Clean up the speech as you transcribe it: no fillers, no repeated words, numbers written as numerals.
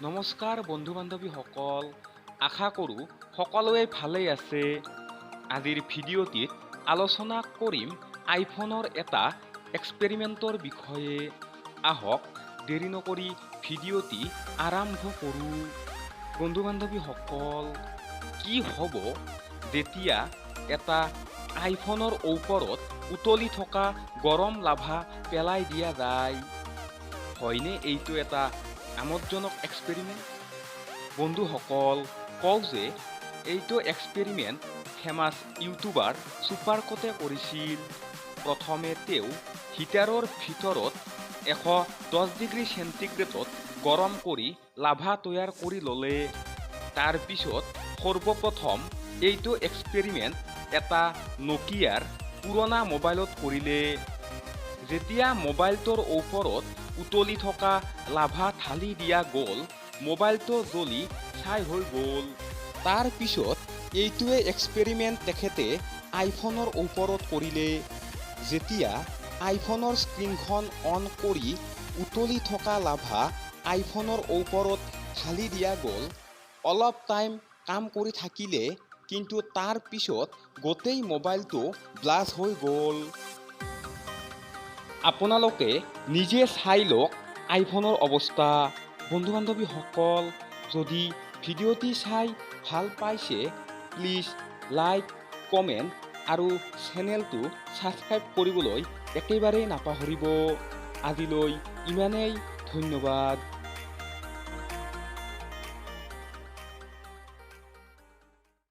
নমস্কাৰ বন্ধু বান্ধৱীসকল, আশা কৰোঁ সকলোৱে ভালেই আছে। আজিৰ ভিডিঅ'টিত আলোচনা কৰিম আইফোনৰ এটা এক্সপেৰিমেণ্টৰ বিষয়ে। আহক, দেৰি নকৰি ভিডিঅ'টি আৰম্ভ কৰোঁ। বন্ধু বান্ধৱীসকল, কি হ'ব যেতিয়া এটা আইফোনৰ ওপৰত উতলি থকা গৰম লাভা পেলাই দিয়া যায়? হয়নে এইটো এটা আমোদজনক এক্সপেৰিমেণ্ট? বন্ধুসকল, কওঁ যে এইটো এক্সপেৰিমেণ্ট ফেমাছ ইউটিউবাৰ ছুপাৰকতে কৰিছিল। প্ৰথমে তেওঁ হিটাৰৰ ভিতৰত 110 ডিগ্ৰী চেণ্টিগ্ৰেডত গৰম কৰি লাভা তৈয়াৰ কৰি ল'লে। তাৰপিছত সৰ্বপ্ৰথম এইটো এক্সপেৰিমেণ্ট এটা নকিয়াৰ পুৰণা মোবাইলত কৰিলে। যেতিয়া মোবাইলটোৰ ওপৰত উতলি থকা লাভা ঢালি দিয়া গ'ল, মোবাইলটো জ্বলি ছাই হৈ গ'ল। তাৰপিছত এইটোৱে এক্সপেৰিমেণ্ট তেখেতে আইফোনৰ ওপৰত কৰিলে। যেতিয়া আইফোনৰ স্ক্ৰীণখন অন কৰি উতলি থকা লাভা আইফোনৰ ওপৰত ঢালি দিয়া গ'ল, অলপ টাইম কাম কৰি থাকিলে, কিন্তু তাৰ পিছত গোটেই মোবাইলটো ব্লাষ্ট হৈ গ'ল। আপোনালোকে নিজে চাই লওক আইফোনৰ অৱস্থা। বন্ধু বান্ধৱীসকল, যদি ভিডিঅ'টি চাই ভাল পাইছে, প্লিজ লাইক, কমেণ্ট আৰু চেনেলটো ছাবস্ক্ৰাইব কৰিবলৈ একেবাৰেই নাপাহৰিব। আজিলৈ ইমানেই, ধন্যবাদ।